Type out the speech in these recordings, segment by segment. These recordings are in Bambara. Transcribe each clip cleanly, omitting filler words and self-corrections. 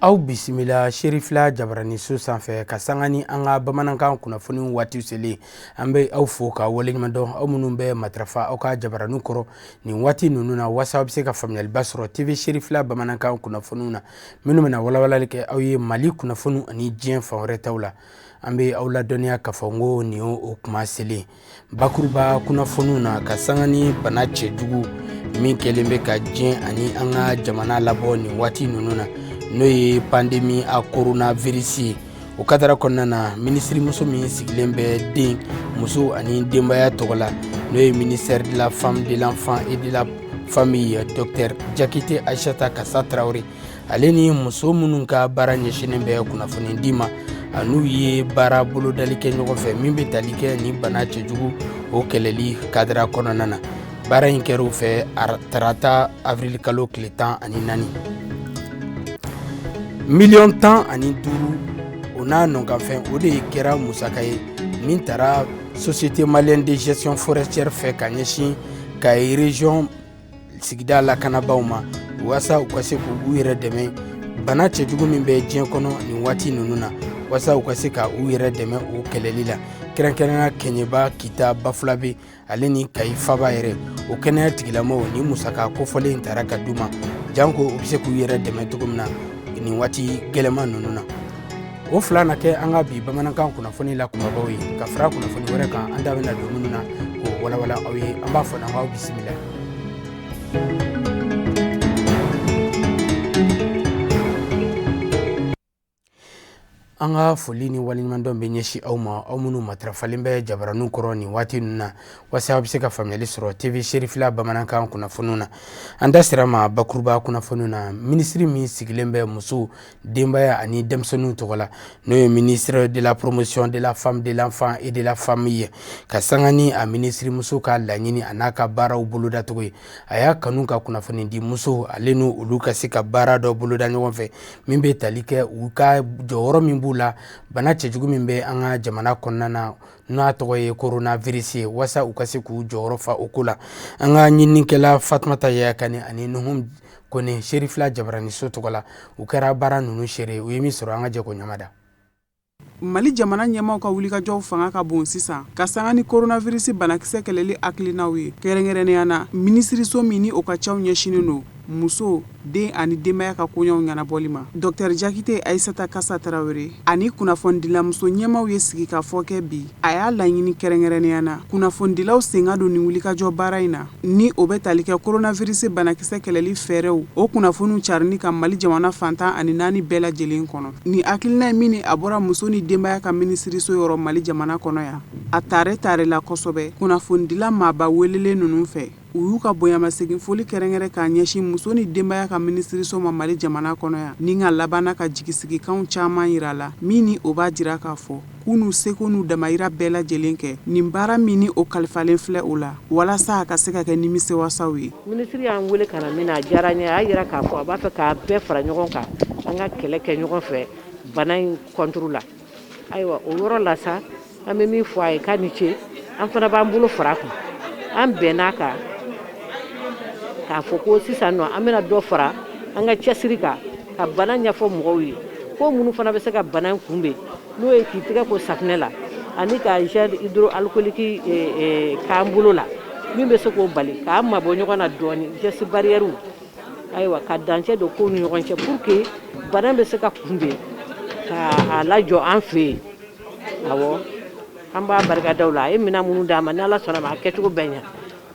Aw bisimila Serifila jabaraniso sanfɛ ka sanga ni an ka bamanankan kunnafoni waati selen. An bɛ aw fo ka waleɲuman dɔn, aw minnu bɛ matarafa aw ka jabarani kɔrɔ nin waati ninnu na, waasa aw bɛ se ka faamuyaliba sɔrɔ TV Serifila bamanankan kunnafoniw na, minnu bɛna walawalali kɛ aw ye Mali kunnafoniw ani diɲɛ fan wɛrɛ taw la. An bɛ aw ladɔnniya k'a fɔ n ko nin y'o kuma selen bakuruba kunnafoniw na, ka sanga ni bana cɛjugu min kɛlen bɛ ka diɲɛ ani an ka jamana labɔ nin waati ninnu na, n'o ye pandémie a coronavirus ye. O kadara kɔnɔna na, minisirimuso min sigilen bɛ den, muso ani denbaya tɔgɔ la, n'o ye ministère de la femme, de l'enfant et de la famille, docteur Jakite Aïssata Kassa Traoré, ale ni muso minnu ka baara ɲɛsinnen bɛ kunnafoni di ma, an'u ye baara bolodali kɛ ɲɔgɔn fɛ min bɛ tali kɛ ni bana cɛjugu o kɛlɛli kadara kɔnɔna na. Baara in kɛra u fɛ tarata avril kalo tile 14. 15 miliyɔn o n'a nɔkanfɛn, o de kɛra musaka ye min tara Société malienne de gestion forestière fɛ ka ɲɛsin Kayi région sigida lakanabaaw ma, waasa u ka se k'u yɛrɛ dɛmɛ bana cɛjugu min bɛ diɲɛ kɔnɔ nin waati ninnu na, waasa u ka se ka u yɛrɛ dɛmɛ o kɛlɛli la, kɛrɛnkɛrɛnnenya Kɛɲɛba, Kita, Bafulabe ale ni Kayi faba yɛrɛ. O kɛnɛya tigilamɔgɔw, ni musaka kofɔlen tara ka d'u ma, janko u bɛ se k'u yɛrɛ dɛmɛ cogo min na nin waati gɛlɛman ninnu na. O fila na kɛ an ka bi bamanankan kunnafoni la kumabaw ye, ka fara kunnafoni wɛrɛ kan an da bɛna don minnu na k'o walawala aw ye. An b'a fɔ n'an k'aw bisimila. An ka foli ni waleɲumandɔn bɛ ɲɛsin aw ma, aw minnu matarafalen bɛ jabaraniw kɔrɔ nin waati ninnu na, waasa aw bɛ se ka faamuyali sɔrɔ TV Serifila bamanankan kunnafoniw na. An da sera ma bakuruba kunnafoniw na, minisiri min sigilen bɛ muso, denbaya ani denmisɛnninw tɔgɔ la, n'o ye ministre de la promotion de la femme, de l'enfant et de la famille, ka sanga ni a minisirimuso ka laɲini a n'a ka baaraw bolodacogo ye, a y'a kanu ka kunnafoni di musow ale n'u olu ka se ka baara dɔ boloda ɲɔgɔn fɛ min bɛ tali kɛ u ka jɔyɔrɔ min b'u la bana cɛjugu min bɛ an ka jamana kɔnɔna na, n'a tɔgɔ ye coronavirus ye, waasa u ka se k'u jɔyɔrɔ fa o ko la. An ka ɲininikɛla Fatumata Yaya Kane ani Nuhum Kone, Serifila jabaraniso tɔgɔ la, u kɛra baara ninnu seere. U ye min sɔrɔ, an ka jɛ k'o ɲamada. Mali jamana ɲɛmaaw ka wulikajɔw fanga ka bon sisan ka sanga ni coronavirus banakisɛ kɛlɛli hakilinaw ye, kɛrɛnkɛrɛnnenya na minisiriso min ni o ka caw ɲɛsinnen don muso, den ani denbaya ka koɲɛw ɲɛnabɔli ma, Dr Jakite Aissata Kassa Traoré, ani kunnafonidilamuso ɲɛmaaw ye sigikafɔ kɛ bi. A y'a laɲini kɛrɛnkɛrɛnnenya na kunnafonidilaw sen ka don nin wulikajɔ baara in na, ni o bɛ tali kɛ coronavirus banakisɛ kɛlɛli fɛɛrɛw, o kunnafoniw carinni kan Mali jamana fan 14 bɛɛ lajɛlen kɔnɔ. Nin hakilina ye min ni a bɔra muso ni denbaya ka minisiriso yɔrɔ Mali jamana kɔnɔ yan, a tare tarela kosɛbɛ kunnafonidila maaba welelen ninnu fɛ. U y'u ka bonyamasegin foli kɛrɛnkɛrɛn k'a ɲɛsin muso ni denbaya ka minisiriso ma Mali jamana kɔnɔ yan, ni ka labanna ka jigisigikanw caman yira la, min ni o b'a jira k'a fɔ k'u n'u seko n'u damayira bɛɛ lajɛlen kɛ nin baara min ni o kalifalen filɛ o la, walasa a ka se ka kɛ nimisiwasaw ye. Minisiri y'an wele ka na min na, a diyara n ye. A y'a jira k'a fɔ a b'a fɛ k'a bɛɛ fara ɲɔgɔn kan, an ka kɛlɛ kɛ ɲɔgɔn fɛ bana in contre la. Ayiwa, o yɔrɔ la sa, an bɛ min fɔ a ye, k'a ni ce. An fana b'an bolo fara a kun. An bɛnn'a kan k'a fɔ ko sisan nɔ, an bɛna dɔ fara an ka cɛsiri kan ka bana ɲɛfɔ mɔgɔw ye, ko minnu fana bɛ se ka bana in kunbɛn, n'o ye k'i tɛgɛ ko safunɛ la ani ka gel hydroalcoolique k'an bolo la, min bɛ se k'o bali k'an mabɔ ɲɔgɔn na dɔɔni, geste barrière, ayiwa, ka dancɛ don kow ni ɲɔgɔn cɛ pour que bana bɛ se ka kunbɛn k'a lajɔ an fɛ yen. Awɔ, an b'a barikada la. A ye minɛn minnu d'an ma, ni Ala sɔnna ma, a kɛcogo bɛɛ ɲɛ,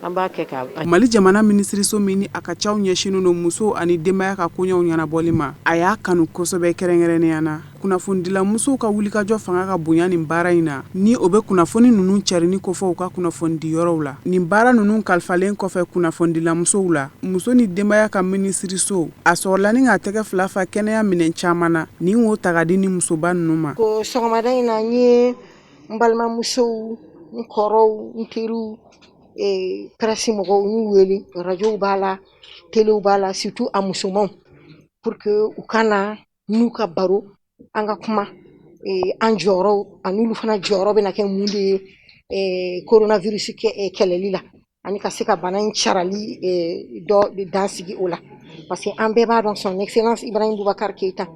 an b'a kɛ ka Mali jamana minisiriso min ni a ka caw ɲɛsinnen don musow ani denbaya ka koɲɛw ɲɛnabɔli ma, a y'a kanu kosɛbɛ, kɛrɛnkɛrɛnnenya na kunnafonidilamusow ka wulikajɔ fanga ka bonya nin baara in na, ni o bɛ kunnafoni ninnu carinni kofɔ u ka kunnafonidiyɔrɔw la. Nin baara ninnu kalifalen kɔfɛ kunnafonidilamusow la, muso ni denbaya ka minisiriso a sɔrɔla ni k'a tɛgɛ fila fa kɛnɛya minɛn caman na ni k'o ta ka di ni musoba ninnu ma. Ko sɔgɔmada in na, n ye n balimamusow, n kɔrɔw, n teriw, presse mɔgɔw, n y'u wele, rajow b'a la, telew b'a la, surtout a musomanw, pour que u ka na n'u ka baro, an ka kuma. An jɔyɔrɔ ani olu fana jɔyɔrɔ bɛna kɛ mun de ye coronavirus kɛlɛli la, ani ka se ka bana in carali dɔ dan sigi o la? Parce que an bɛɛ b'a dɔn, Son Excellence Ibrahim Boubacar Keïta,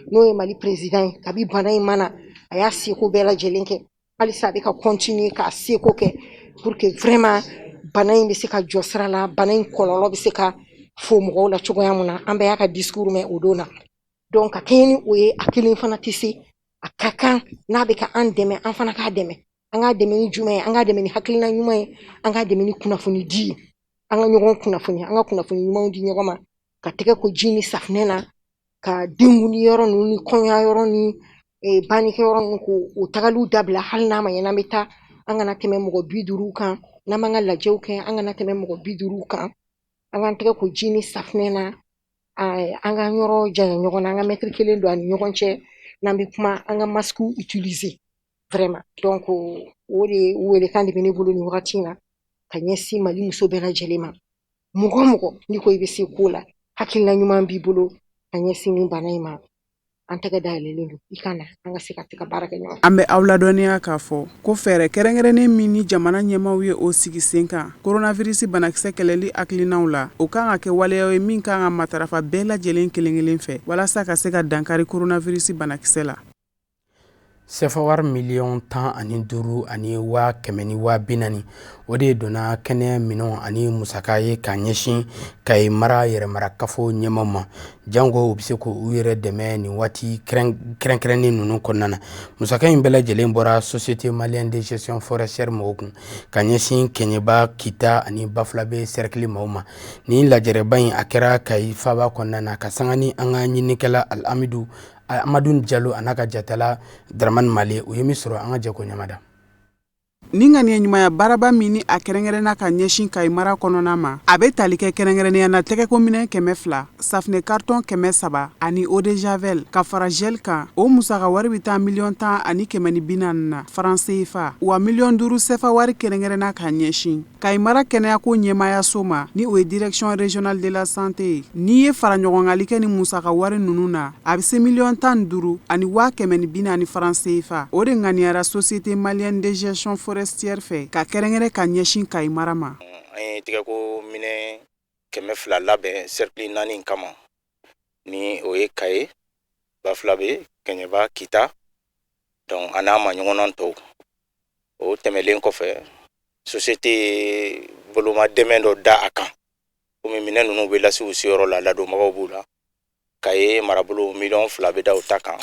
n'o ye Mali président ye, kabi bana in mana, a y'a seko bɛɛ lajɛlen kɛ. Halisa a bɛ ka continuer k'a seko kɛ pour que vraiment bana in bɛ se ka jɔ sira la, bana in kɔlɔlɔ bɛ se ka fo mɔgɔw la cogoya min na. An bɛɛ y'a ka discours mɛn o don na. Donc ka kɛɲɛ ni o ye, a kelen fana tɛ se. A ka kan n'a bɛ ka an dɛmɛ, an fana k'a dɛmɛ. An k'a dɛmɛ ni jumɛn ye? An k'a dɛmɛ ni hakilina ɲuman ye, an k'a dɛmɛ ni kunnafoni di ye. An ka ɲɔgɔn kunnafoni, an ka kunnafoni ɲumanw di ɲɔgɔn ma, ka tɛgɛ ko ji ni safunɛ na, ka denkundi yɔrɔ ninnu ni kɔɲɔ yɔrɔ ni bannikɛyɔrɔ ninnu, k'o o tagaliw dabila. Hali n'a ma ɲɛ n'an bɛ taa, an kana tɛmɛ mɔgɔ 50 kan. N'an b'an ka lajɛw kɛ, an kana tɛmɛ mɔgɔ 50 kan. An k'an tɛgɛ ko ji ni safunɛ na, an k'an yɔrɔ janya ɲɔgɔn na, an ka mɛtiri kelen don an ni ɲɔgɔn cɛ n'an bɛ kuma, an ka masques utiliser vraiment. Donc o de welekan de bɛ ne bolo nin wagati in na ka ɲɛsin Mali muso bɛɛ lajɛlen ma. Mɔgɔ o mɔgɔ n'i ko i bɛ se ko la, hakilina ɲuman b'i bolo ka ɲɛsin nin bana in ma, an tɛgɛ dayɛlɛlen don, i ka na an ka se ka ka baara kɛ ɲɔgɔn. An bɛ aw ladɔnniya k'a fɔ ko fɛɛrɛ kɛrɛnkɛrɛnnen min ni jamana ɲɛmaw ye o sigi sen kan coronavirus banakisɛ kɛlɛli hakilinaw la, o kan ka kɛ waleya ye min kan ka matarafa bɛɛ lajɛlen kelen-kelen fɛ walasa ka se ka dankari coronavirus banakisɛ la. Sefa wari 15 000 140 000, o de donna kɛnɛ minɛnw ani musaka ye ka ɲɛsin Kayi mara yɛrɛmara kafo ɲɛmaw ma, janko u bɛ se k'u yɛrɛ dɛmɛ nin waati kɛrɛnkɛrɛnnen ninnu kɔnɔna na. Musaka in bɛɛ lajɛlen bɔra Société malienne de gestion forestière mɔgɔw kun ka ɲɛsin Kɛɲɛba, Kita ani Bafulabe cercle maaw ma. Nin lajɛrɛba in, a kɛra Kayi faaba kɔnɔna na, ka sanga ni an ka ɲininikɛla Alamidu Amadu Jalo a n'a ka jatala Dramani Male, u ye min sɔrɔ, an ka jɛ ko ɲamada. Ni ŋaniya ɲumanya baaraba min ni a kɛrɛnkɛrɛnna ka ɲɛsin Kayi mara kɔnɔna ma, a bɛ tali kɛ kɛrɛnkɛrɛnnenya na tɛgɛkominɛn 200, safunɛ carton 300 ani eau de javel ka fara gel kan. O musaka wari bɛ taa 10 140 000 na franc CFA. Wa 5 miliyɔn sefa wari kɛrɛnkɛrɛnna ka ɲɛsin Kayi mara kɛnɛyako ɲɛmaayaso ma, ni o ye Direction régionale de la santé ye. N'i ye fara ɲɔgɔngali kɛ ni musaka wari ninnu na, a bɛ se 15 140 000 franc CFA. O de ŋaniyara Société malienne de gestion forestière fɛ ka kɛrɛnkɛrɛn ka ɲɛsin Kayi mara ma. An ye tɛgɛko minɛ 200 labɛn cercle naani kama, ni o ye Kaye, Bafulabe, Kɛɲɛba, Kita, donc a n'a ma ɲɔgɔnna tɔw. O tɛmɛlen kɔfɛ, société ye boloma dɛmɛ dɔ da a kan, komi minɛn ninnu bɛ lase u seyɔrɔ la, ladonbagaw b'u la. Kaye marabolo, 2 miliyɔn bɛ da o ta kan,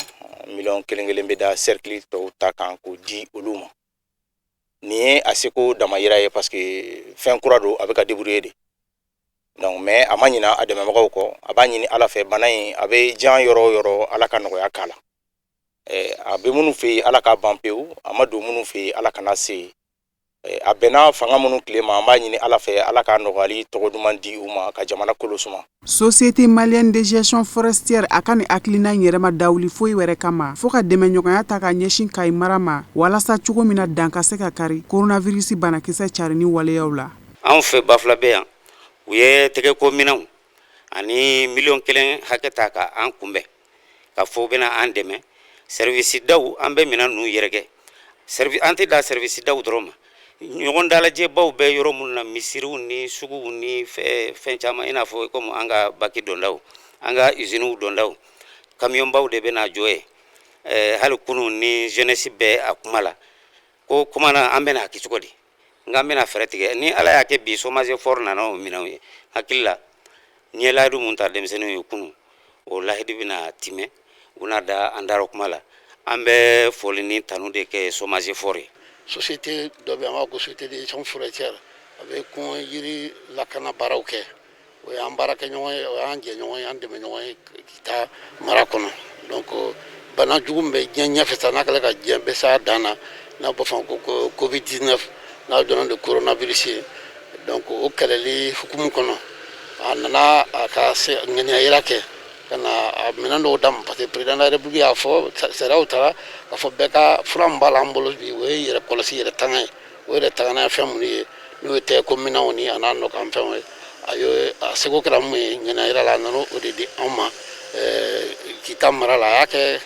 1 miliyɔn kelen bɛ da cercle tɔw ta kan k'o di olu ma. Nin ye a seko damayira ye, parce que fɛn kura don, a bɛ ka débrouiller de. Donc mais a ma ɲina a dɛmɛbagaw kɔ. A b'a ɲini Ala fɛ, bana in a bɛ diɲɛ yɔrɔ o yɔrɔ, Ala ka nɔgɔya k'a la. A bɛ minnu fɛ yen, Ala k'a ban pewu. A ma don minnu fɛ yen, Ala kana se yen. A bɛnna fanga minnu tile ma, an b'a ɲini Ala fɛ, Ala ka nɔgɔyali tɔgɔ duman di u ma, ka jamana kolo suma. Société malienne de gestion forestière a ka nin hakilina in yɛrɛ ma dawuli foyi wɛrɛ kama fo ka dɛmɛɲɔgɔnya ta ka ɲɛsin Kayi mara ma, walasa cogo min na dan ka se ka kari coronavirus banakisɛ carinni waleyaw la. Anw fɛ Bafulabe yan, u ye tɛgɛko minɛnw ani 1 miliyɔn hakɛ ta ka an kunbɛn ka fɔ u bɛna an dɛmɛ. Service daw, an bɛ minɛn ninnu yɛrɛkɛ, an tɛ da service daw dɔrɔn ma. Ɲɔgɔn dalajɛbaw bɛ yɔrɔ minnu na, misiriw ni suguw ni fɛn caman, i n'a fɔ komi an ka baki dondaw, an ka usiniw dondaw, kamiyɔnbaw de bɛna jɔ yen. Hali kunun ni jeunesse bɛ a kuma la ko kuma na, an bɛna a kɛ cogo di? Nka an bɛna fɛɛrɛ tigɛ. Ni Ala y'a kɛ bi SOMAGEFOR nana o minɛnw ye, hakili la n ye layidu mun ta denmisɛnninw ye kunun, o layidu bɛna timɛ, u bɛna da an darɔ kuma la. An bɛ foli ni tanu de kɛ SOMAGEFOR ye. Société dɔ bɛ, an b'a ko Société de gestion forestière, a bɛ kungo yiri lakana baaraw kɛ. O y'an baarakɛɲɔgɔn ye, o y'an jɛɲɔgɔn ye, an dɛmɛɲɔgɔn ye Kita mara kɔnɔ. Donc bana jugu min bɛ diɲɛ ɲɛfɛ sa, n'a kɛlen ka diɲɛ bɛɛ s'a dan na, n'a b'a fɔ ko Covid 19, n'a dɔnnen don coronavirus ye, donc o kɛlɛli hukumu kɔnɔ, a nana a ka se ŋaniya yira kɛ ka na a minɛn dɔw d'a ma, parce que président de la République y'a fɔ, sariyaw taara k'a fɔ bɛɛ ka fura min b'a la an bolo bi, o ye yɛrɛ kɔlɔsi, yɛrɛ tanga ye. O yɛrɛ tanga ye fɛn minnu ye, n'o ye tɛgɛko minɛnw ni a n'a nɔkan fɛnw ye. A ye a seko kɛra mun ye, ŋaniya yira la, a nana o de di anw ma Kita mara la. A y'a kɛ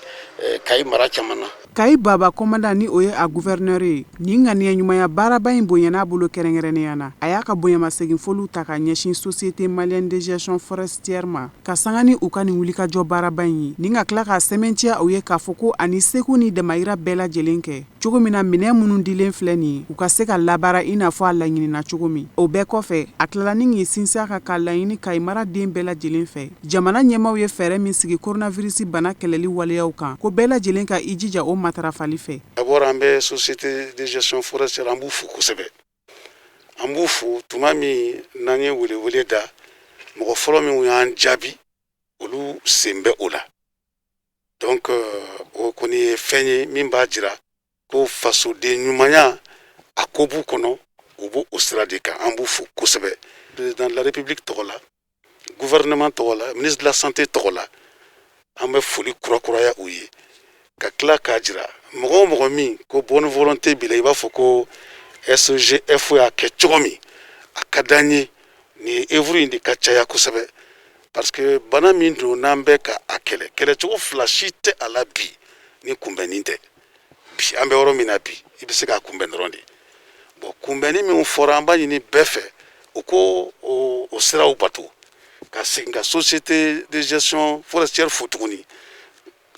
Kayi mara caman na. Kayi Baba Kɔmandan, ni o ye a gouverneur ye, nin ŋaniya ɲumanya baaraba in bonyana a bolo kɛrɛnkɛrɛnnenya na. A y'a ka bonyamasegin foliw ta ka ɲɛsin Société malienne de gestion forestière ma, ka sanga ni u ka nin wulikajɔ baaraba in ye, ni ka tila k'a sɛmɛntiya u ye k'a fɔ ko ani seko ni damayira bɛɛ lajɛlen kɛ cogo min na, minɛn minnu dilen filɛ nin ye, u ka se ka labaara i n'a fɔ a laɲinina cogo min. O bɛɛ kɔfɛ, a tilala ni k'i sinsin a kan k'a laɲini Kayi mara den bɛɛ lajɛlen fɛ, jamana ɲɛmaaw ye fɛɛrɛ min sigi coronavirus bana kɛlɛli waleyaw kan, ko bɛɛ lajɛlen ka i jija o matarafali fɛ. D'abord, an bɛ Société de gestion forestière, an b'u fo kosɛbɛ. An b'u fo tuma min n'an ye welewele da, mɔgɔ fɔlɔ minnu y'an jaabi, olu sen bɛ o la. Donc o kɔni ye fɛn ye min b'a jira ko fasoden ɲumanya a ko b'u kɔnɔ, u b'o o sira de kan. An b'u fo kosɛbɛ, président de la République tɔgɔ la, gouvernement tɔgɔ la, ministre de la Santé tɔgɔ la. An bɛ foli kurakuraya u ye, ka tila k'a jira mɔgɔ o mɔgɔ min ko bonne volonté b'i la, i b'a fɔ ko SGF y'a kɛ cogo min, a ka d'an ye nin œuvre in de ka caya kosɛbɛ, parce que bana min don n'an bɛ ka a kɛlɛ, kɛlɛcogo fila si tɛ a la bi ni kunbɛnni tɛ. Bi an bɛ yɔrɔ min na bi, i bɛ se k'a kunbɛn dɔrɔn de. Bon, kunbɛnni min fɔra, an b'a ɲini bɛɛ fɛ u ko o siraw bato. Ka segin ka Société de gestion forestière fo tuguni,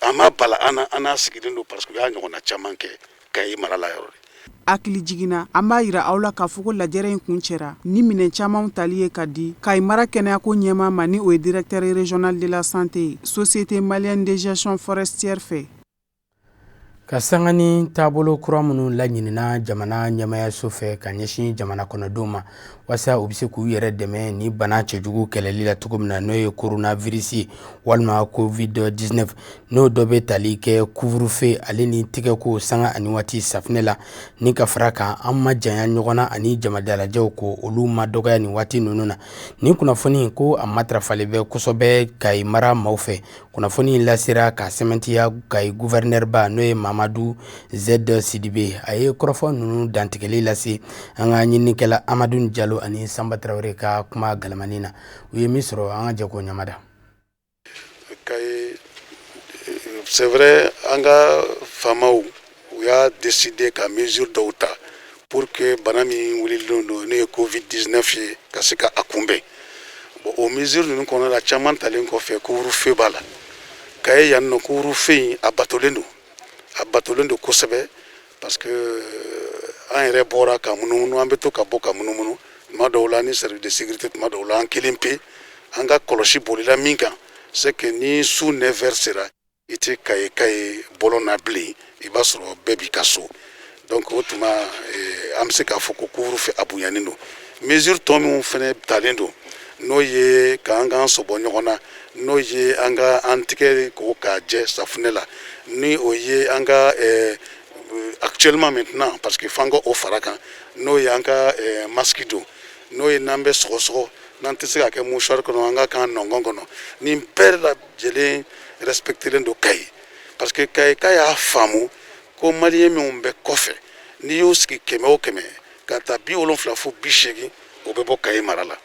a ma bala an na, an n'a sigilen don, parce que u y'a ɲɔgɔnna caman kɛ Kayi mara la yɔrɔ de. Hakili jiginna, an b'a yira aw la k'a fɔ ko lajɛrɛ in kun cɛra ni minɛn camanw tali ye ka di Kayi mara kɛnɛyako ɲɛmaa ma, ni o ye directeur régional de la santé ye, Société malienne de gestion forestière fɛ. Ka sanga ni taabolo kura minnu laɲinina jamana ɲɛmayaso fɛ ka ɲɛsin jamana kɔnɔdenw ma, walasa u bɛ se k'u yɛrɛ dɛmɛ ni bana cɛjugu kɛlɛli la cogo min na, n'o ye coronavirus walima Covid-19, n'o dɔ bɛ tali kɛ couvre-feu ale ni tɛgɛko sanga ani waati safinɛ la, ni ka fara kan an ma janya ɲɔgɔn na ani jamadalajɛw ko olu ma dɔgɔya nin waati ninnu na. Nin kunnafoni ko a matarafalen bɛ kosɛbɛ Kayi mara maaw fɛ. Kunnafoni in lasera ka sɛmɛntiya Kayi gouverneur ba, n'o ye Mamadu Z Sidibe. A ye kɔrɔfɔ ninnu dantigɛli lase an ka ɲininikɛla Amadu Jalo ani Sanba Tarawele ka kuma galamani na. U ye min sɔrɔ, an ka jɛ k'o ɲamada. Kayi, c'est vrai, an ka faamaw u y'a décider ka mesure dɔw ta pour que bana min wulilen don, n'o ye Covid 19 ye, ka se ka a kunbɛn. Bon, o mesure ninnu kɔnɔna la, caman talen kɔfɛ, couvre-feu b'a la Kayi yan nɔ. Couvre-feu in, a batolen don, a batolen don kosɛbɛ, parce que an yɛrɛ bɔra ka munumunu, an bɛ to ka bɔ ka munumunu tuma dɔw la ni service de sécurité, tuma dɔw la an kelen pe. An ka kɔlɔsi bolila min kan, c'est que ni su 9 heures sera, i tɛ Kayi Kayi bɔlɔn na bilen, i b'a sɔrɔ bɛɛ b'i ka so. Donc o tuma an bɛ se k'a fɔ ko couvre-feu a bonyanen don. Mesure tɔ minnu fɛnɛ talen don, n'o ye k'an k'an sɔbɔ ɲɔgɔn na, n'o ye an ka an tigɛ ko k'a jɛ safunɛ la, ni o ye an ka actuellement maintenant, parce que f'an ka o fara kan, n'o ye an ka masque don, n'o ye n'an bɛ sɔgɔsɔgɔ, n'an tɛ se ka kɛ mouchoir kɔnɔ, an ka k'an nɔngɔn kɔnɔ, nin bɛɛ lajɛlen respectelen don Kayi, parce que Kayi ka y'a faamu ko malien minnu bɛ kɔfɛ, n'i y'o sigi 100 o 100, ka taa 70 fo 80, o bɛ bɔ Kayi mara la.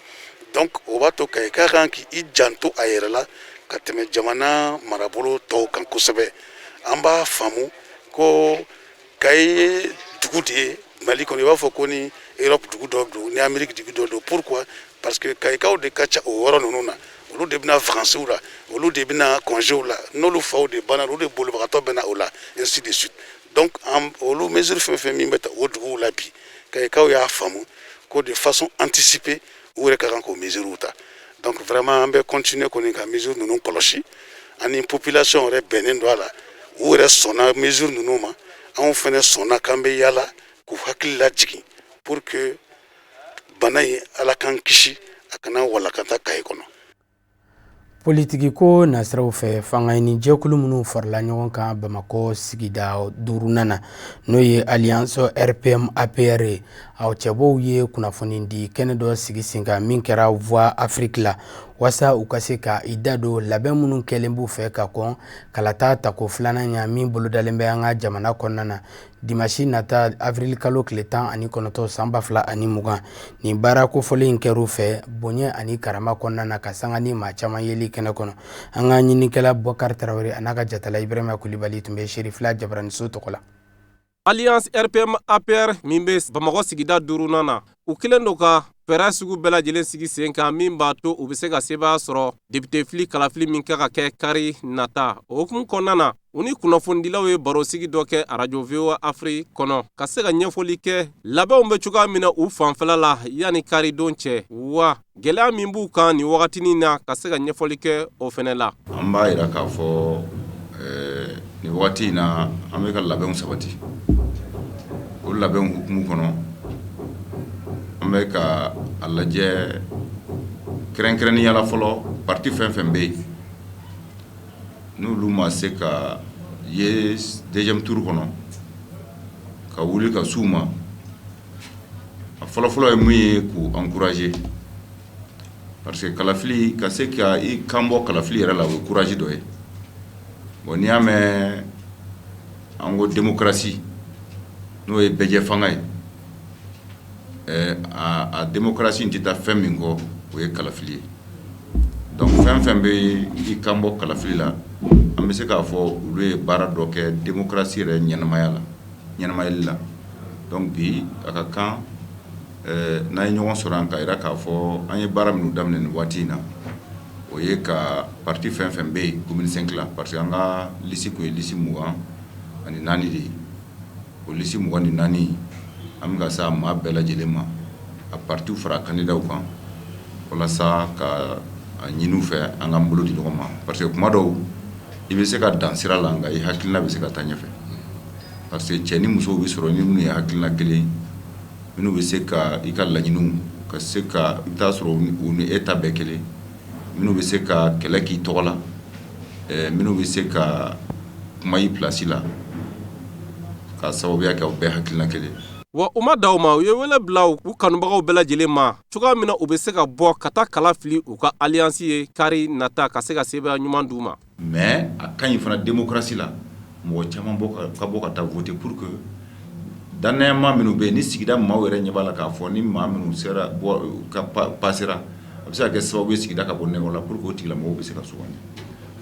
Donc o b'a to Kayi ka kan k'i janto a yɛrɛ la ka tɛmɛ jamana marabolo tɔw kan kosɛbɛ. An b'a faamu ko Kayi ye dugu de ye Mali kɔnɔ, i b'a fɔ ko ni Europe dugu dɔ don, ni Amérique dugu dɔ don. Pourquoi? Parce que kayikaw de ka ca o yɔrɔ ninnu na. Olu de bɛna vacances la, olu de bɛna congéw la, n'olu faw de banna, olu de bolibagatɔ bɛ na o la, ainsi de suite. Donc an olu mesure fɛn fɛn min bɛ ta o duguw la bi, kayikaw y'a faamu ko de façon anticipée, u yɛrɛ ka kan k'o mesures ta. Donc vraiment, an bɛ continuer kɔni ka mesure ninnu kɔlɔsi. Ani population yɛrɛ bɛnnen don a la, u yɛrɛ sɔnna mesure ninnu ma. Anw fɛnɛ sɔnna k'an bɛ yala k'u hakili lajigin pour que bana in, Ala k'an kisi, a kana walakata Kayi kɔnɔ. Politiki ko nasiraw fɛ, fanga ɲini jɛkulu minnu farala ɲɔgɔn kan Bamakɔ sigida duurunan na, n'o ye Alliance RPM APR ye, aw cɛbɔw ye kunnafoni di kɛnɛ dɔ sigi sen kan min kɛra Voix Afrique la, waasa u ka se ka i da don labɛn minnu kɛlen b'u fɛ ka kɔn kalata tako filanan ɲa min bolodalen bɛ an ka jamana kɔnɔna na. Dimasi nata avril kalo tile 19 san 2020. Nin baara kofɔlen in kɛr'u fɛ bonya ani karama kɔnɔna na, ka sanga ni maa caman yeli kɛnɛ kɔnɔ. An ka ɲininikɛla Bɔkari Tarawele a n'a ka jatala Ibrahima Kulibali tun bɛ Serifila jabaraniso tɔgɔ la. Alliance RPM APR min bɛ Bamakɔ sigida duurunan na, u kɛlen don ka fɛɛrɛ sugu bɛɛ lajɛlen sigi sen kan min b'a to u bɛ se ka sebaaya sɔrɔ député fili kalafili min kan ka kɛ kari nata. O hukumu kɔnɔna na, u ni kunnafonidilaw ye barosigi dɔ kɛ arajo VOA Afrique kɔnɔ, ka se ka ɲɛfɔli kɛ labɛnw bɛ cogoya min na u fanfɛla la yanni karidon cɛ, wa gɛlɛya min b'u kan nin wagatinin na, ka se ka ɲɛfɔli kɛ o fɛnɛ la. An b'a yira k'a fɔ nin wagati in na, an bɛ ka labɛnw sabati. O labɛnw hukumu kɔnɔ, an bɛ ka a lajɛ kɛrɛnkɛrɛnnenya la fɔlɔ, parti fɛn fɛn bɛ yen n'olu ma se ka ye deuxième tour kɔnɔ, ka wuli ka s'u ma. A fɔlɔfɔlɔ ye mun ye? K'u encourager, parce que kalafili, ka se ka i kan bɔ kalafili yɛrɛ la, o ye courage dɔ ye. Bon, n'i y'a mɛn an ko démocratie, n'o ye bɛɛjɛ fanga ye, a démocratie in tɛ taa fɛn min kɔ, o ye kalafili ye. Donc fɛn fɛn bɛ i kan bɔ kalafili la, an bɛ se k'a fɔ olu ye baara dɔ kɛ démocratie yɛrɛ ɲɛnamaya la, ɲɛnamayali la. Donc bi, a ka kan n'an ye ɲɔgɔn sɔrɔ an ka yira k'a fɔ an ye baara minnu daminɛ nin waati in na, o ye ka parti fɛn fɛn bɛ yen commune 5 la, parce que an ka liste kun ye liste 24 de ye. O liste 24, an bɛ ka se a maa bɛɛ lajɛlen ma, a partiw fara candidatw kan, walasa ka a ɲini u fɛ an k'an bolo di ɲɔgɔn ma, parce que kuma dɔw i bɛ se ka dan sira la, nka i hakilina bɛ se ka taa ɲɛfɛ, parce que cɛ ni musow bɛ sɔrɔ ni minnu ye hakilina kelen, minnu bɛ se ka i ka laɲiniw ka se ka, i bɛ taa sɔrɔ u ni e ta bɛɛ kelen, minnu bɛ se ka kɛlɛ k'i tɔgɔ la, minnu bɛ se ka kuma i place la, ka sababuya kɛ u bɛɛ hakilina kelen. Wa u ma da o ma, u ye wele bila u kanubagaw bɛɛ lajɛlen ma cogoya min na u bɛ se ka bɔ ka taa kala fili u ka alliance ye kari nata, ka se ka sebaaya ɲuman d'u ma. Mais a ka ɲi fana démocratie la, mɔgɔ caman bɔ ka bɔ ka taa voter, pour que danayama minnu bɛ yen ni sigida maaw yɛrɛ ɲɛ b'a la k'a fɔ ni maa minnu sera bɔ ka passera, a bɛ se ka kɛ sababu ye sigida ka bɔ nɛgɛ la, pour que o tigilamɔgɔw bɛ se ka sugandi.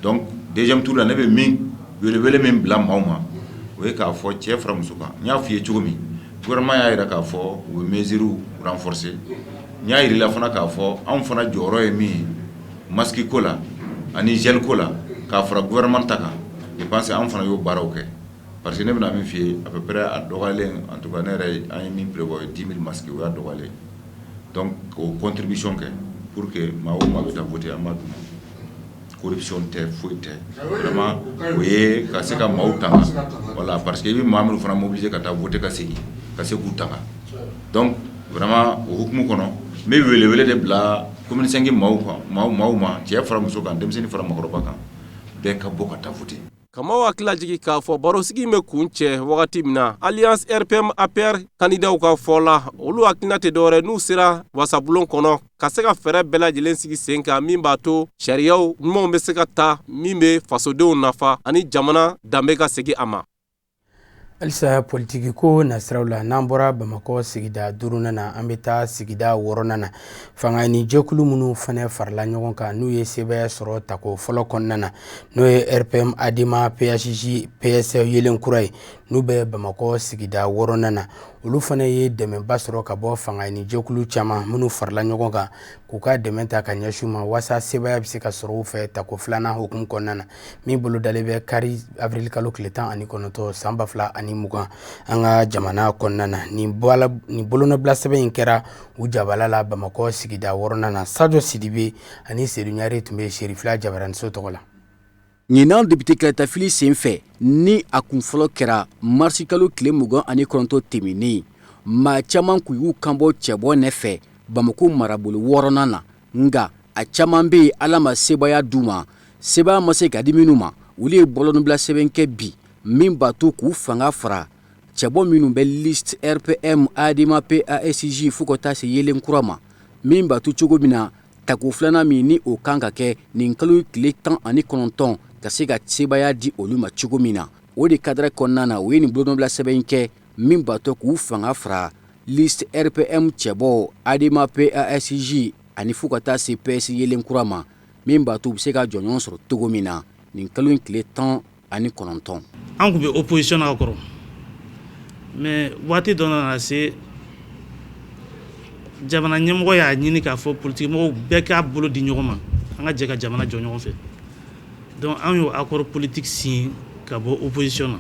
Donc deuxième tour la, ne bɛ min welewele min bila maaw ma, o ye k'a fɔ cɛ fara muso kan. N y'a f'i ye cogo min, gouvernement y'a jira k'a fɔ u bɛ mesures renforcer. N y'a yir'i la fana k'a fɔ anw fana jɔyɔrɔ ye min ye masque ko la ani gel ko la, k'a fara gouvernement ta kan, je pense anw fana y'o baaraw kɛ, parce que ne bɛna min f'i ye, à peu près a dɔgɔyalen, en tout cas ne yɛrɛ, an ye min prévoir, o ye 10 000 masques, o y'a dɔgɔyalen. Donc k'o contribution kɛ pour que maa o maa bɛ taa voter, an b'a d'u ma. Corruption tɛ, foyi tɛ, vraiment o ye ka se ka maaw tanga. Voilà, parce que i bɛ maa minnu fana mobiliser ka taa voter, ka segin, ka se k'u tanga. Donc vraiment o hukumu kɔnɔ, n bɛ welewele de bila commune 5 maaw kan, maaw ma, cɛ fara muso kan, denmisɛnnin fara maakɔrɔba kan, bɛɛ ka bɔ ka taa voter. Kamaw hakili lajigi k'a fɔ barosigi bɛ kun cɛ wagati min na, alliance RPM APR kandidaw ka fɔ la, olu hakilina tɛ dɔwɛrɛ n'u sera wasabulon kɔnɔ, ka se ka fɛɛrɛ bɛɛ lajɛlen sigi sen kan min b'a to sariyaw ɲumanw bɛ se ka ta min bɛ fasodenw nafa ani jamana danbe ka segin a ma. Halisa politiki ko nasiraw la, n'an bɔra Bamakɔ sigida duurunan na, an bɛ taa sigida wɔɔrɔnan na. Fanga ni jɛkulu minnu fana farala ɲɔgɔn kan, n'u ye sebaaya sɔrɔ tako fɔlɔ kɔnɔna na, n'o ye RPM ADEMA PASJ PS yelen kura ye, n'u bɛ Bamakɔ sigida wɔɔrɔnan na, olu fana ye dɛmɛba sɔrɔ ka bɔ fanga ni jɛkulu caman minnu farala ɲɔgɔn kan, k'u ka dɛmɛ ta ka ɲɛsin u ma, waasa sebaaya bɛ se ka sɔrɔ u fɛ tako filanan hukumu kɔnɔna na, min bolodalen bɛ kari avril kalo tile 19 san 2020 an ka jamana kɔnɔna na. Nin bolonɔbila sɛbɛn in kɛra u jabala la Bamakɔ sigida wɔɔrɔnan na. Sajo Sidibe ani Sedu Ɲare tun bɛ Serifila jabaraniso tɔgɔ la. Ɲinan député kalatafili sen fɛ, ni a kun fɔlɔ kɛra marisi kalo tile 29 tɛmɛnen, maa caman kun y'u kanbɔ cɛbɔ nɔfɛ Bamakɔ marabolo wɔɔrɔnan na. Nka a caman bɛ yen, Ala ma sebaaya d'u ma. Sebaaya ma se ka di minnu ma, olu ye bolonɔbila sɛbɛn kɛ bi min b'a to k'u fanga fara cɛbɔ minnu bɛ liste RPM ADEMA PASJ fo ka taa se yelen kura ma, min b'a to cogo min na tako filanan min ni o kan ka kɛ nin kalo tile 19, ka se ka sebaaya di olu ma cogo min na. O de cadre kɔnɔna na, u ye nin bolonɔbila sɛbɛn in kɛ min b'a to k'u fanga fara liste RPM cɛbɔ, ADEMA PASJ ani fo ka taa se PS yelen kura ma, min b'a to u bɛ se ka jɔnjɔn sɔrɔ cogo min na nin kalo in tile 19. An tun bɛ opposition na ka kɔrɔ, mais waati dɔ nana se, jamana ɲɛmɔgɔ y'a ɲini k'a fɔ politikimɔgɔw bɛɛ k'a bolo di ɲɔgɔn ma, an ka jɛ ka jamana jɔ ɲɔgɔn fɛ. Donc an y'o accord politique signé ka bɔ opposition na.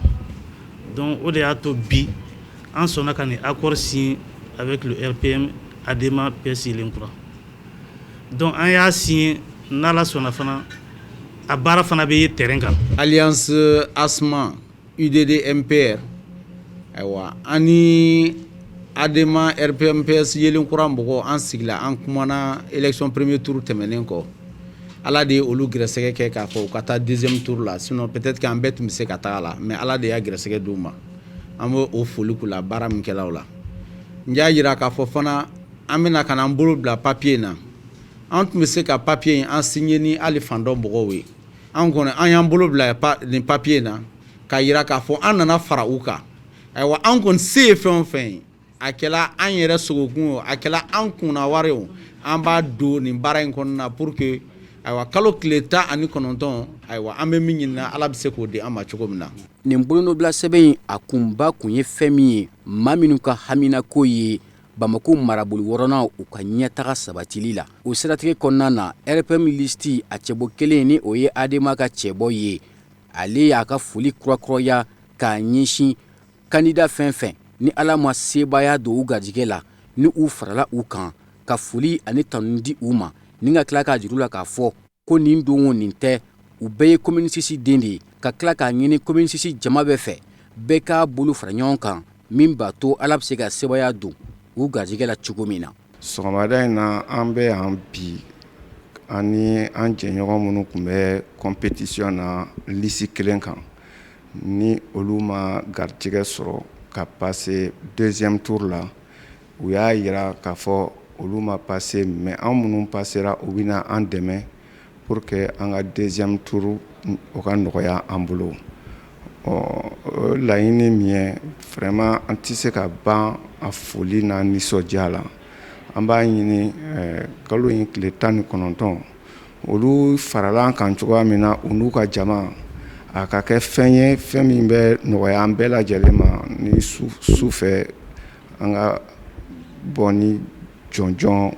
Donc o de y'a to bi an sɔnna ka nin accord signé avec le RPM, ADEMA, PS Yelen Kura. Donc an y'a signé, n'Ala sɔnna fana, a baara fana bɛ ye terrain kan. Alliance ASMA UDD MPR, ayiwa, an ni ADEMA RPM PS Yelen Kura mɔgɔw, an sigila, an kumana élection premier tour tɛmɛnen kɔ. Ala de ye olu gɛrɛsɛgɛ kɛ k'a fɔ u ka taa deuxième tour la, sinon peut-être que an bɛɛ tun bɛ se ka taga la, mais Ala de y'a gɛrɛsɛgɛ d'u ma. An bɛ o foli k'u la baara min kɛla o la. N y'a jira k'a fɔ fana, an bɛna ka na an bolo bila papier in na. An tun bɛ se ka papier in an signé ni hali fan dɔ mɔgɔw ye. An kɔni, an y'an bolo bila nin papier in na k'a jira k'a fɔ an nana fara u kan. Ayiwa, an kɔni se ye fɛn o fɛn ye, a kɛla an yɛrɛ sogokun o, a kɛla an kunna wari o, an b'a don nin baara in kɔnɔna na pour que, ayiwa, kalo tile 19, ayiwa, an bɛ min ɲini, Ala bɛ se k'o di an ma cogo min na. Nin bolonɔbila sɛbɛn in, a kunba kun ye fɛn min ye, maa minnu ka haminako ye Bamako marabolo wɔɔrɔnan, u ka ɲɛtaga sabatili la. O siratigɛ kɔnɔna na, RPM liste a cɛbɔ kelen, ni o ye ADEMA ka cɛbɔ ye, ale y'a ka foli kurakuraya k'a ɲɛsin candidat fɛn fɛn ni Ala ma sebaaya don u garijɛgɛ la, ni u farala u kan, ka foli ani tanu di u ma, ni ka tila k'a jira u la k'a fɔ ko nin don o nin tɛ, u bɛɛ ye commune 6 den de ye, ka tila k'a ɲini commune 6 jama bɛɛ fɛ, bɛɛ k'a bolo fara ɲɔgɔn kan, min b'a to Ala bɛ se ka sebaaya don u garijɛgɛ la cogo min na. Sɔgɔmada in na, an bɛ yan bi, an ni an jɛɲɔgɔn minnu tun bɛ compétition na liste kelen kan, ni olu ma garijɛgɛ sɔrɔ ka passer deuxième tour la, u y'a jira k'a fɔ olu ma passer, mais an minnu passera, u bɛna an dɛmɛ pour que an ka deuxième tour o ka nɔgɔya an bolo. Ɔ, o laɲini min ye, vraiment, an tɛ se ka ban a foli n'a nisɔndiya la. An b'a ɲini kalo in tile 19, olu farala an kan cogoya min na, u n'u ka jama, a ka kɛ fɛn ye, fɛn min bɛ nɔgɔya an bɛɛ lajɛlen ma, ni su fɛ an ka bɔ ni jɔnjɔn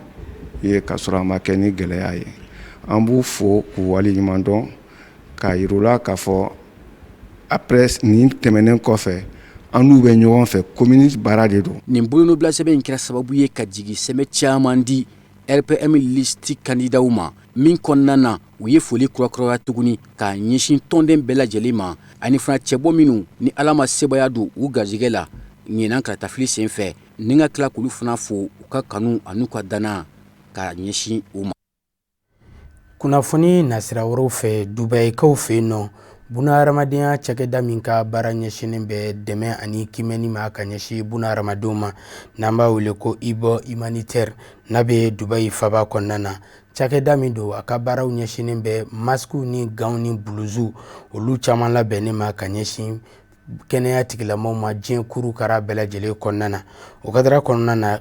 ye, ka sɔrɔ a ma kɛ ni gɛlɛya ye. An b'u fo k'u waleɲuman dɔn, k'a yir'u la k'a fɔ après nin tɛmɛnen kɔfɛ, an n'u bɛ ɲɔgɔn fɛ, commune baara de don. Nin bolonɔbila sɛbɛn in kɛra sababu ye ka jigi sɛmɛ caman di RPM liste candidatw ma, min kɔnɔna na u ye foli kurakuraya tuguni k'a ɲɛsin tɔnden bɛɛ lajɛlen ma, ani fana cɛbɔ minnu ni Ala ma sebaaya don u garijɛgɛ la ɲinan kalatafili senfɛ, ni ka tila k'olu fana fo u ka kanu an'u ka danaya k'a ɲɛsin u ma. Kunnafoni nasira wɛrɛw fɛ, Dubayikaw fɛ yen nɔ, bunahadamadenya cakɛda min ka baara ɲɛsinnen bɛ dɛmɛ ani kimɛni ma ka ɲɛsin bunahadamadenw ma, n'an b'a wele ko Hub humanitaire, n'a bɛ Dubayi faba kɔnɔna na, cakɛda min don, a ka baaraw ɲɛsinnen bɛ masikiw ni gantw ni buluziw, olu caman labɛnnen ma ka ɲɛsin kɛnɛya tigilamɔgɔw ma diɲɛ kuru kara bɛɛ lajɛlen kɔnɔna na. O kadara kɔnɔna na,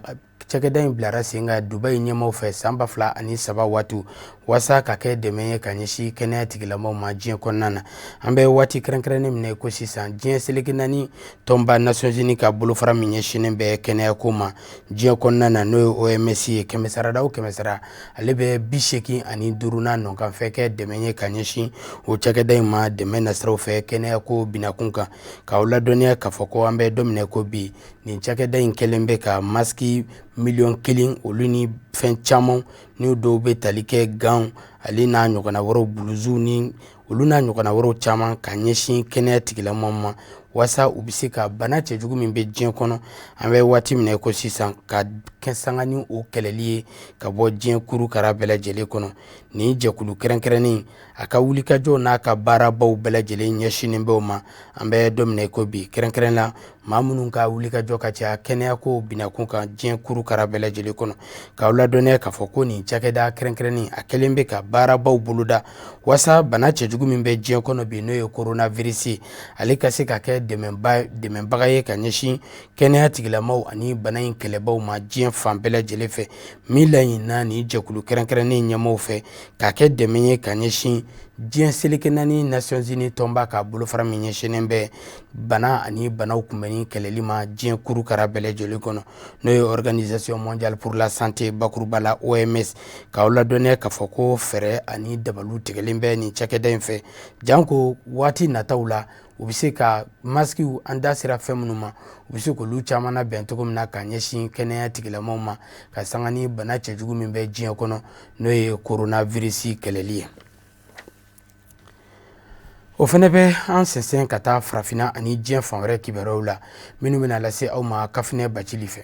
cakɛda in bilara sen kan Dubayi ɲɛmaaw fɛ san 2003 waati, waasa ka kɛ dɛmɛ ye ka ɲɛsin kɛnɛya tigilamɔgɔw ma diɲɛ kɔnɔna na. An bɛ waati kɛrɛnkɛrɛnnen min na ko sisan, diɲɛ seleke naani tɔnba Nations Unies ka bolofara min ɲɛsinnen bɛ kɛnɛyako ma diɲɛ kɔnɔna na, n'o ye OMS ye, kɛmɛsarada o kɛmɛsara, ale bɛ 85 n'a nɔkanfɛ kɛ dɛmɛ ye ka ɲɛsin o cakɛda in ma, dɛmɛ nasiraw fɛ kɛnɛyako binakun kan. K'aw ladɔnniya k'a fɔ ko an bɛ don min na ko bi, nin cakɛda in kɛlen bɛ ka masiki 1 million, olu ni fɛn caman, n'u dɔw bɛ tali kɛ gants ale n'a ɲɔgɔnna wɛrɛw, buluziw ni olu n'a ɲɔgɔnna wɛrɛw caman, ka ɲɛsin kɛnɛya tigilamɔgɔw ma. waasa u bɛ se ka bana cɛjugu min bɛ diɲɛ kɔnɔ an bɛ waati min na ko sisan ka kɛ sanga ni o kɛlɛli ye ka bɔ diɲɛ kurukara bɛɛ lajɛlen kɔnɔ. Nin jɛkulu kɛrɛnkɛrɛnnen a ka wulikajɔ n'a ka baarabaw bɛɛ lajɛlen ɲɛsinnen bɛ o ma an bɛ don min na ko bi, kɛrɛnkɛrɛn la maa minnu ka wulikajɔ ka ca kɛnɛyako binakun kan diɲɛ kurukara bɛɛ lajɛlen kɔnɔ. K'aw ladɔnniya k'a fɔ ko nin cakɛda kɛrɛnkɛrɛnnen a kɛlen bɛ ka baarabaw boloda waasa bana cɛjugu min bɛ diɲɛ kɔnɔ bi, n'o ye coronavirus, ale ka se ka kɛ dɛmɛbaga ye ka ɲɛsin kɛnɛya tigilamaw ani bana in kɛlɛbaw ma diɲɛ fan bɛɛ lajɛlen fɛ. Min laɲinina nin jɛkulu kɛrɛnkɛrɛnnen ɲɛmaaw fɛ k'a kɛ dɛmɛ ye ka ɲɛsin diɲɛ seleke naani Nations Unies tɔnba ka bolofara min ɲɛsinnen bɛ bana ani banaw kunbɛnni kɛlɛli ma diɲɛ kurukara bɛɛ lajɛlen kɔnɔ, n'o ye Organisation mondiale pour la santé bakuruba la OMS. K'aw ladɔnniya k'a fɔ ko fɛɛrɛ ani dabaliw tigɛlen bɛ nin cakɛda in fɛ, janko waati nataw la u bɛ se ka maskiw, an da sera fɛn minnu ma, u bɛ se k'olu caman labɛn cogo min na ka ɲɛsin kɛnɛya tigilamaw ma ka sanga ni bana cɛjugu min bɛ diɲɛ kɔnɔ, n'o ye coronavirus kɛlɛli ye. O fana bɛ an sɛnsɛn ka taa farafinna ani diɲɛ fan wɛrɛ kibaruyaw la minnu bɛna lase aw ma Kafinɛ Bacili fɛ.